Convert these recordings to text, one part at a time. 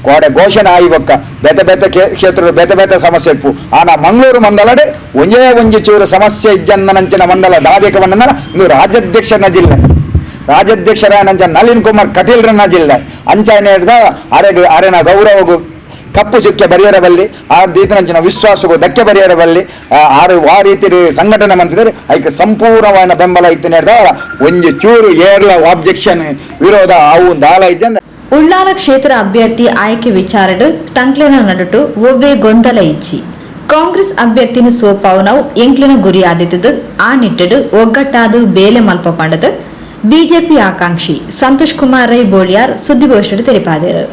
ಕೋಡೆ ಘೋಷಣೆ ಆಯಿ ಬೊಕ್ಕ ಬೇತೆ ಬೇತೆ ಕ್ಷೇತ್ರದ ಬೇತೆ ಬೇತೆ ಸಮಸ್ಯೆ ಇಪ್ಪು. ಆನ ಮಂಗಳೂರು ಮಂಡಲಡೆ ಒಂಜೇ ಒಂಜಿ ಚೂರು ಸಮಸ್ಯೆ ಇಜ್ಜಂದನಂಚಿನ ಮಂಡಲ ದಾದಿಕ ಮಂಡಲ ಇಂದು ರಾಜ್ಯಾಧ್ಯಕ್ಷನ ಜಿಲ್ಲೆ, ರಾಜ್ಯಾಧ್ಯಕ್ಷರಾನಂಚ ನಳಿನ್ ಕುಮಾರ್ ಕಟೀಲ್ರನ್ನ ಜಿಲ್ಲೆ. ಅಂಚನೆ ಅರೆಗ್ ಅರೆನ ಗೌರವಗು ಕಪ್ಪು ಚುಕ್ಕೆ ಬರಿಯರ ಬಲ್ಲಿ, ಆ ದೀತನಂಚಿನ ವಿಶ್ವಾಸಗೂ ಧಕ್ಕೆ ಬರಿಯರ ಬಲ್ಲಿ, ಆರು ಆ ರೀತಿ ಸಂಘಟನೆ ಮಂತಿದ್ದಾರೆ. ಐಕೆ ಸಂಪೂರ್ಣವಾದ ಬೆಂಬಲ ಇತ್ತು ನೇಡ್ದ ಒಂಜಿ ಚೂರು ಏರ್ಲ ಆಬ್ಜೆಕ್ಷನ್ ವಿರೋಧ ಅವು ದಾಲ ಇಜ್ಜಂದ. ಉಳ್ಳಾಲ ಕ್ಷೇತ್ರ ಅಭ್ಯರ್ಥಿ ಆಯ್ಕೆ ವಿಚಾರಡು ತಂಕ್ಲೆನ ನಡುಟು ಒವ್ವೇ ಗೊಂದಲ ಇಜ್ಜಿ. ಕಾಂಗ್ರೆಸ್ ಅಭ್ಯರ್ಥಿನ ಸೋಪಾವನವು ಎಂಕ್ಲಿನ ಗುರಿ ಆದಿತ್ತದು. ಆ ನಿಟ್ಟಡು ಒಗ್ಗಟ್ಟಾದು ಬೇಲೆ ಮಲ್ಪ ಪಂಡದು ಬಿಜೆಪಿ ಆಕಾಂಕ್ಷಿ ಸಂತೋಷ್ ಕುಮಾರ್ ರೈ ಬೋಳಿಯಾರ್ ಸುದ್ದಿಗೋಷ್ಠಿ ತಿಳಿಪಾದರು.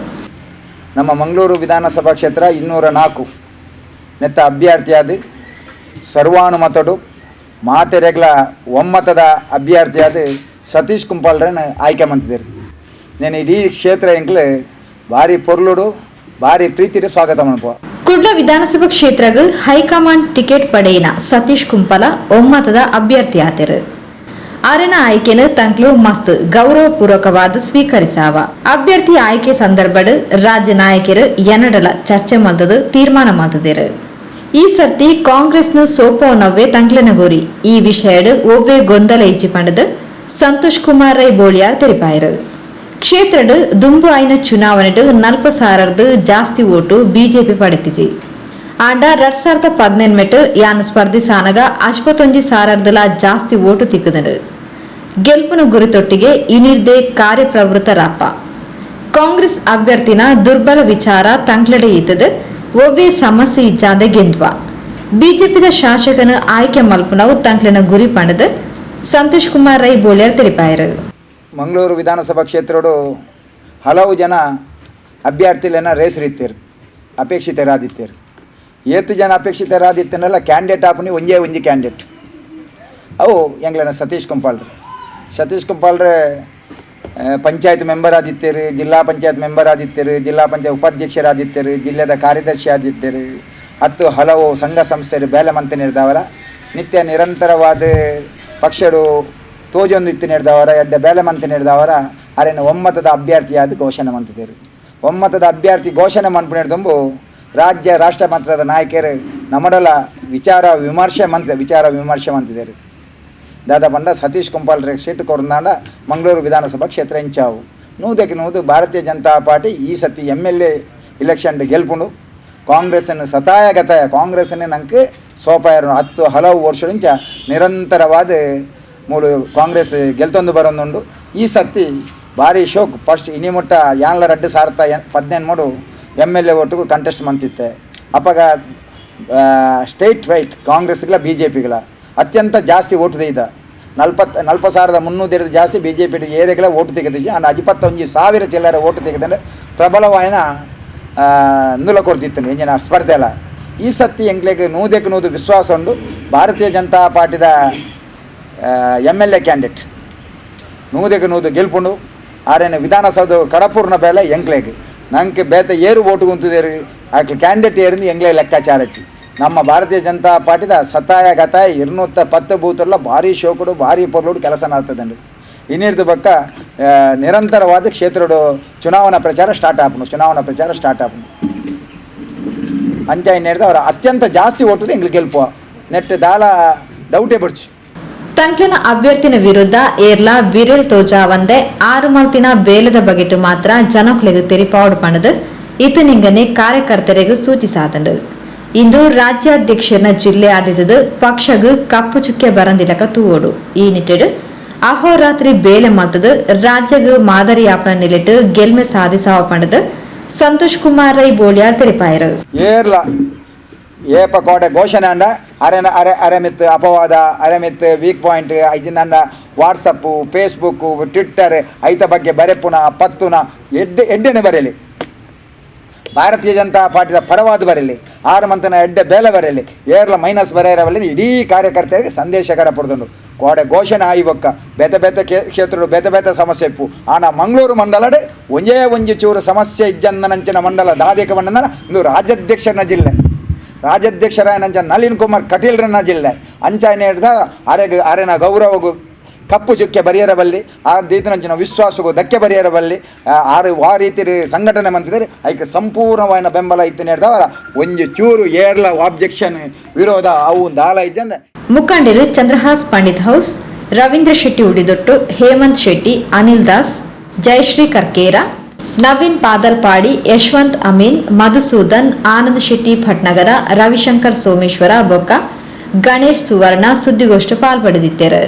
ನಮ್ಮ ಮಂಗಳೂರು ವಿಧಾನಸಭಾ ಕ್ಷೇತ್ರ 204 ನೆತ್ತ ಅಭ್ಯರ್ಥಿಯಾದ ಸರ್ವಾನುಮತಡು ಮಾತೆರೆಗ್ಲ ಒಮ್ಮತದ ಅಭ್ಯರ್ಥಿಯಾದ ಸತೀಶ್ ಕುಂಪಾಲ್ರನ್ನ ಆಯ್ಕೆ ಮಂತಿದ್ದೀರಿ. నేను ಇಡೀ ಕ್ಷೇತ್ರ ಎಂಕ್ಲೆ ಭಾರಿ ಪೊರ್ಲುಡು ಭಾರಿ ಪ್ರೀತಿಡು ಸ್ವಾಗತ ಮನ್ಪುವ. Kudla Vidhan Sabha ಕ್ಷೇತ್ರಗ್ high command ticket ಪಡೆಯಿನ ಸತೀಶ್ ಕುಂಪಲ ಒಮ್ಮತದ ಅಭ್ಯರ್ಥಿ ಆತೆರು. ಆರೆನ ಆಯ್ಕೆನು ತಂಕ್ಲು ಮಸ್ತ್ ಗೌರವಪೂರ್ವಕವಾದ ಸ್ವೀಕರಿಸಾವ. ಅಭ್ಯರ್ಥಿ ಆಯ್ಕೆ ಸಂದರ್ಭಡ್ ರಾಜ್ಯ ನಾಯಕರು ಎನ್ನಡಲ ಚರ್ಚೆ ಮಲ್ತದು ತೀರ್ಮಾನ ಮಲ್ತದಿರು. ಈ ಸರ್ತಿ ಕಾಂಗ್ರೆಸ್ನ ಸೋಪೋನವ್ವೇ ತಂಕ್ಲೆನ ಗುರಿ. ಈ ವಿಷಯಡ್ ಒವ್ವೇ ಗೊಂದಲ ಇಜ್ಜಿ ಪಂಡದು ಸಂತೋಷ್ ಕುಮಾರ್ ರೈ ಬೋಳಿಯಾರ್ ತೆರಿಪಾಯರು. ಕ್ಷೇತ್ರಡ್ ದುಂಬು ಆಯ್ನ ಚುನಾವಣೆಡ್ 40 ಸಾವಿರದ್ದು ಜಾಸ್ತಿ ಓಟು ಬಿಜೆಪಿ ಪಡೆತಿಜಿ. ಆಂಡ 2018 ಯಾನ್ ಸ್ಪರ್ಧಿಸಾನಗ 51 ಸಾವಿರದಲ ಜಾಸ್ತಿ ಓಟು ತಿಕ್ಕುದನು. ಗೆಲ್ಪುನ ಗುರಿತೊಟ್ಟಿಗೆ ಇನಿರ್ದೆ ಕಾರ್ಯಪ್ರವೃತ್ತರಾಪ. ಕಾಂಗ್ರೆಸ್ ಅಭ್ಯರ್ಥಿನ ದುರ್ಬಲ ವಿಚಾರ ತಂಕ್ಲೆಡೆ ಇತ್ತದು ಒವ್ವೇ ಸಮಸ್ಯೆ ಇಜ್ಜಾಂದೆ ಗೆಂದ್ವ. ಬಿಜೆಪಿದ ಶಾಸಕನ ಆಯ್ಕೆ ಮಲ್ಪುನವು ತಂಕ್ಲೆನ ಗುರಿ ಪಂಡದು ಸಂತೋಷ್ ಕುಮಾರ್ ರೈ ಬೋಳ್ಯಾರ್ ತಿಳಿಪಾಯರು. ಮಂಗಳೂರು ವಿಧಾನಸಭಾ ಕ್ಷೇತ್ರಡು ಹಲವು ಜನ ಅಭ್ಯರ್ಥಿಲೆನ ರೇಸ್ ರೀತಿರು ಅಪೇಕ್ಷಿತರಾದಿತ್ತೇರು. ಏತು ಜನ ಅಪೇಕ್ಷಿತರಾದಿತ್ತನಲ್ಲ, ಕ್ಯಾಂಡಿಡೇಟ್ ಆಪುನಿ ಒಂಜೇ ಒಂಜಿ ಕ್ಯಾಂಡಿಡೇಟ್, ಅವು ಎಂಗ್ಲನ ಸತೀಶ್ ಕುಂಪಾಲ್ರು. ಸತೀಶ್ ಕುಂಪಾಲ್ರೆ ಪಂಚಾಯತ್ ಮೆಂಬರ್ ಆದಿತ್ತೇರು, ಜಿಲ್ಲಾ ಪಂಚಾಯತ್ ಮೆಂಬರ್ ಆದಿತ್ತೇರು, ಜಿಲ್ಲಾ ಪಂಚಾಯತ್ ಉಪಾಧ್ಯಕ್ಷರಾದಿತ್ತೇರು, ಜಿಲ್ಲೆದ ಕಾರ್ಯದರ್ಶಿ ಆದಿತ್ತೇರು. ಹತ್ತು ಹಲವು ಸಂಘ ಸಂಸ್ಥೆ ಬೇಲೆ ಮಂತ ನೀಡ್ದವರ. ನಿತ್ಯ ನಿರಂತರವಾದ ಪಕ್ಷಡು ತೋಜೊಂದಿತ್ತು ನೀಡ್ದವರ, ಎಡ್ಡೆ ಬೇಲೆ ಮಂತ ನೀಡ್ದವರ. ಅರೆನ ಒಮ್ಮತದ ಅಭ್ಯರ್ಥಿಯಾದ ಘೋಷಣೆ ಮಂತಿದ್ದೇರು. ಒಮ್ಮತದ ಅಭ್ಯರ್ಥಿ ಘೋಷಣೆ ಮನ್ಪು ರಾಜ್ಯ ರಾಷ್ಟ್ರ ಮಟ್ಟದ ನಾಯಕರು ನಮ್ಮಡಲ ವಿಚಾರ ವಿಮರ್ಶೆ ಮಂತಿದ್ದಾರೆ. ದಾದಾ ಪಂಡ ಸತೀಶ್ ಕುಂಪಾಲ್ ಸೀಟ್ ಕೊರ್ನಾಂಡ ಮಂಗಳೂರು ವಿಧಾನಸಭಾ ಕ್ಷೇತ್ರ ಇಂಚಾವು. ನೂದಕ್ಕೆ ನೂದು ಭಾರತೀಯ ಜನತಾ ಪಾರ್ಟಿ ಈ ಸತಿ MLA election ಗೆಲ್ಪುಂಡು. ಕಾಂಗ್ರೆಸ್ಸನ್ನು ಸತಾಯ ಗತಾಯ ಕಾಂಗ್ರೆಸ್ಸನ್ನೇ ನಂಗೆ ಸೋಪಾಯರು. 10 ಹಲವು ವರ್ಷದಿಂಚ ನಿರಂತರವಾದ ಮೂಲು ಕಾಂಗ್ರೆಸ್ ಗೆಲ್ತೊಂದು ಬರೋದುಂಡು. ಈ ಸತಿ ಭಾರಿ ಶೋಕ್. ಫಸ್ಟ್ ಇನಿ ಮುಟ್ಟ ಯಾನ್ಲ 2018 MLA ಒಟ್ಟಿಗೂ ಕಂಟೆಸ್ಟ್ ಮಂತಿತ್ತೆ. ಅಪ್ಪಗ ಸ್ಟೇಟ್ ವೈಟ್ ಕಾಂಗ್ರೆಸ್ಗಳ ಬಿಜೆಪಿಗಳ ಅತ್ಯಂತ ಜಾಸ್ತಿ ಓಟು ತೆಗೆದ. 4300 ಜಾಸ್ತಿ ಬಿಜೆಪಿ ಏರಿಯಾಗಳ ಓಟು ತೆಗೆದಿದ್ದು. ಅಂಡ್ 21 ಸಾವಿರ ಚಿಲ್ಲರೆ ಓಟು ತೆಗೆದಂದ್ರೆ ಪ್ರಬಲವಾಯಿನ ನೂಲ ಕೊಡ್ತಿತ್ತು ಎಂಜಿನ ಸ್ಪರ್ಧೆ ಅಲ್ಲ. ಈ ಸತಿ ಎಂಗ್ಲೆಗ್ ನೂದಕ್ಕೆ ನೂದು ವಿಶ್ವಾಸ ಉಂಡು. ಭಾರತೀಯ ಜನತಾ ಪಾರ್ಟಿದ MLA candidate 100ಕ್ಕೆ 100 ಗೆಲ್ಪುಂಡು. ಆರೇನ ವಿಧಾನಸೌಧ ಕಡಪೂರ್ಣ ಬೇಲೆ ಎಂಕ್ಲೆಗ್. ನಂಗೆ ಬೇತೆ ಏರು ಓಟು ಗುಂತುದೇರು, ಆಕೆ ಕ್ಯಾಂಡಿಡೇಟ್ ಏರಿಂದ ಎಂಗ್ಲೆ ಲೆಕ್ಕಾಚಾರಚ್ಚಿ. ನಮ್ಮ ಭಾರತೀಯ ಜನತಾ ಪಾರ್ಟಿದ ಸತಾಯ ಗತಾಯ 210 ಬೂತಲ್ಲ ಭಾರಿ ಶೋಕುಡು ಭಾರಿ ಪೊರ್ಲುಡು ಕೆಲಸ ನಡ್ತದಂడి. ಇನ್ನಿರ್ದು ಬಕ್ಕ ನಿರಂತರವಾದ ಕ್ಷೇತ್ರಡು ಚುನಾವಣಾ ಪ್ರಚಾರ ಸ್ಟಾರ್ಟ್ ಆಪುಂಡು. ಚುನಾವಣಾ ಪ್ರಚಾರ ಸ್ಟಾರ್ಟ್ ಆಪುಂಡು. ಅಂಚ ಇನ್ನಿರ್ದು ಅವರ ಅತ್ಯಂತ ಜಾಸ್ತಿ ಓಟು ಎಂಗ್ಲು ಗೆಲ್ಪುವ ನೆಟ್ ದಾಲ ಡೌಟೇ ಬಡ್ಚಿ. ತಂಕ್ಲೆನ ಅಭ್ಯರ್ಥಿನ ವಿರುದ್ಧ ಏರ್ಲಾ ಬಿರೆಲ್ ತೋಜಾವಂದೆ ಆರು ಮಲ್ತಿನ ಬೇಲದ ಬಗೆಟು ಮಾತ್ರ ಜನಕ್ಲೆಗ್ ತೆರಿಪಾವಡು ಪಣದು ಇತನಿಂಗನೆ ಕಾರ್ಯಕರ್ತರಿಗೆ ಸೂಚಿಸಾದಂಡು. ಇಂದು ರಾಜ್ಯಾಧ್ಯಕ್ಷನ ಜಿಲ್ಲೆ ಆದಿತ್ತದು ಪಕ್ಷಗ್ ಕಪ್ಪು ಚುಕ್ಕೆ ಬರಂದಿಲಕ ತೂವೋಡು. ಈ ನಿಟ್ಟೆಡ್ ಅಹೋರಾತ್ರಿ ಬೇಲೆ ಮಲ್ತದು ರಾಜ್ಯಗ್ ಮಾದರಿಯಾಪನ ನಿಲೆಟ್ಟು ಗೆಲ್ಮೆ ಸಾಧಿಸಾವ ಪಂಡದು ಸಂತೋಷ್ ಕುಮಾರ್ ರೈ ಬೋಳಿಯಾರ್ ತೆರಿಪಾಯರು. ಏರ್ಲ ಏಪ ಕೋಡೆ ಘೋಷಣೆ ಅಂಡ ಅರೆ ಅರೆ ಅರೆಮಿತ್ ಅಪವಾದ, ಅರೆಮಿತ್ ವೀಕ್ ಪಾಯಿಂಟ್ ಐಜಿನಂಡ WhatsApp, Facebook, Twitter ಐತ ಬಗ್ಗೆ ಬರೆಪುನ ಪತ್ತುನ ಎಡ್ಡೆ ಎಡ್ಡೆನೆ ಬರೆಯಲಿ, ಭಾರತೀಯ ಜನತಾ ಪಾರ್ಟಿದ ಪರವಾದ ಬರಲಿ, ಆರು ಮಂತನ ಎಡ್ಡೆ ಬೇಲೆ ಬರಲಿ, ಏರ್ಲ ಮೈನಸ್ ಬರೆಯರವಲ್ಲಿ ಇಡೀ ಕಾರ್ಯಕರ್ತರಿಗೆ ಸಂದೇಶ ಕಡಪಡ್ದುಂಡು. ಕೋಡೆ ಘೋಷಣೆ ಆಯಿ ಬೊಕ್ಕ ಬೇತೆ ಬೇತೆ ಕ್ಷೇತ್ರಡು ಬೇತೆ ಬೇತೆ ಸಮಸ್ಯೆ ಇಪ್ಪು. ಆನ ಮಂಗಳೂರು ಮಂಡಲಡೆ ಒಂಜೇ ಒಂಜಿ ಚೂರು ಸಮಸ್ಯೆ ಇಜ್ಜಂದನಂಚಿನ ಮಂಡಲ ದಾದಿಕ ಮಂಡಲ ಇಂದು ರಾಜ್ಯಾಧ್ಯಕ್ಷನ ಜಿಲ್ಲೆ, ರಾಜ್ಯಾಧ್ಯಕ್ಷರಾಯನಂಚ ನಳಿನ್ ಕುಮಾರ್ ಕಟೀಲ್ರನ್ನ ಜಿಲ್ಲೆ. ಅಂಚನೆ ಹಿಡ್ದ ಅರೆಗ್ ಅರೆನ ಗೌರವಗು ಕಪ್ಪು ಚುಕ್ಕೆ ಬರಿಯರ ಬಲ್ಲಿ, ಆ ದೀತನಂಚಿನ ವಿಶ್ವಾಸಗೂ ಧಕ್ಕೆ ಬರಿಯರ ಬಲ್ಲಿ. ಆರು ಆ ರೀತಿ ಸಂಘಟನೆ ಮಂತಿದ್ದಾರೆ. ಐಕೆ ಸಂಪೂರ್ಣವಾದ ಬೆಂಬಲ ಇತ್ತು ನೇಡ್ದವರ ಒಂಜಿ ಚೂರು ಏರ್ಲ ಆಬ್ಜೆಕ್ಷನ್ ವಿರೋಧ ಅವು ದಾಲ ಇಜ್ಜಂದೆ. ಮುಖಂಡರು ಚಂದ್ರಹಾಸ್ ಪಂಡಿತ್ ಹೌಸ್, ರವೀಂದ್ರ ಶೆಟ್ಟಿ ಉಡಿದೊಟ್ಟು, ಹೇಮಂತ್ ಶೆಟ್ಟಿ, ಅನಿಲ್ ದಾಸ್, ಜಯಶ್ರೀ ಕರ್ಕೇರ, ನವೀನ್ ಪಾದಲ್ಪಾಡಿ, ಯಶವಂತ್ ಅಮೀನ್, ಮಧುಸೂದನ್, ಆನಂದ್ ಶೆಟ್ಟಿ ಭಟ್ನಗರ, ರವಿಶಂಕರ್ ಸೋಮೇಶ್ವರ ಬೊಕ್ಕ ಗಣೇಶ್ ಸುವರ್ಣ ಸುದ್ದಿಗೋಷ್ಠಿ ಪಾಲ್ಪಡೆದಿದ್ದರು.